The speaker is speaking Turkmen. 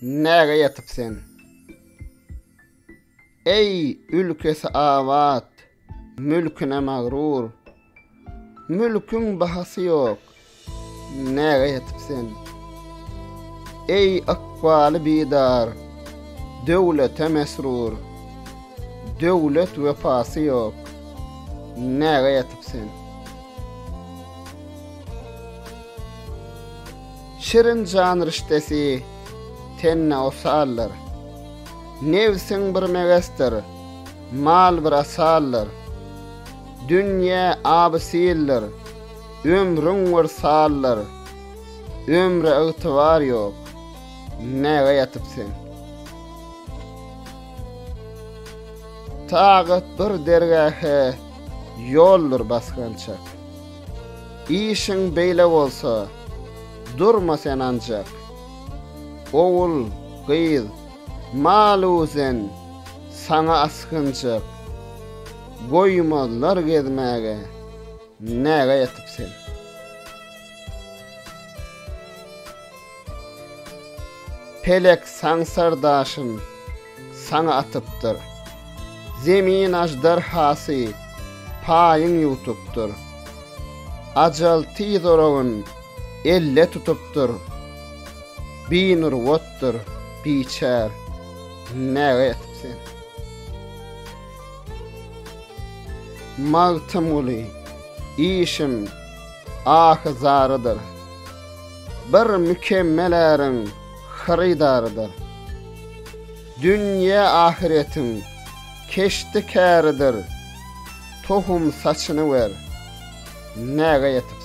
Näge ýatyp sen? Eý, ülkesi abat, mülküne magrur, Mülküň bahasy ýok, näge ýatyp sen? Eý, ykbaly bidar, döwlete mesrur, Döwlet wepasy ýok, näge ýatyp sen? Şirin jan riştesi tende osaldyr. Nebsiň bir megesdir, mal bir asaldyr. Dünýe aby-sildir, ömrüň bir saldyr. Ömre ygtybar ýok, näge ýatyp sen? Tagat bir dergähe ýoldur basgançak. Işiň beýle bolsa, durma sen anjak. Ogul, gyz, mal-u-zen saňa asgynjak. Goýmazlar gezmäge, näge ýatyp sen? Pelek saňsar daşyn saňa atypdyr. Zemin aždarhasy paýyň ýuwtupdyr. Ajal tiz oragyn elde tutupdyr. Binurwatdyr, biçär, näge ýatyp sen? Magtymguly, işim ahy-zarydyr. Bir mükemmel äriň hyrydarydyr. Dünýe ahyretiň keşdi-käridir, Tohum saçyny ber, näge ýetip.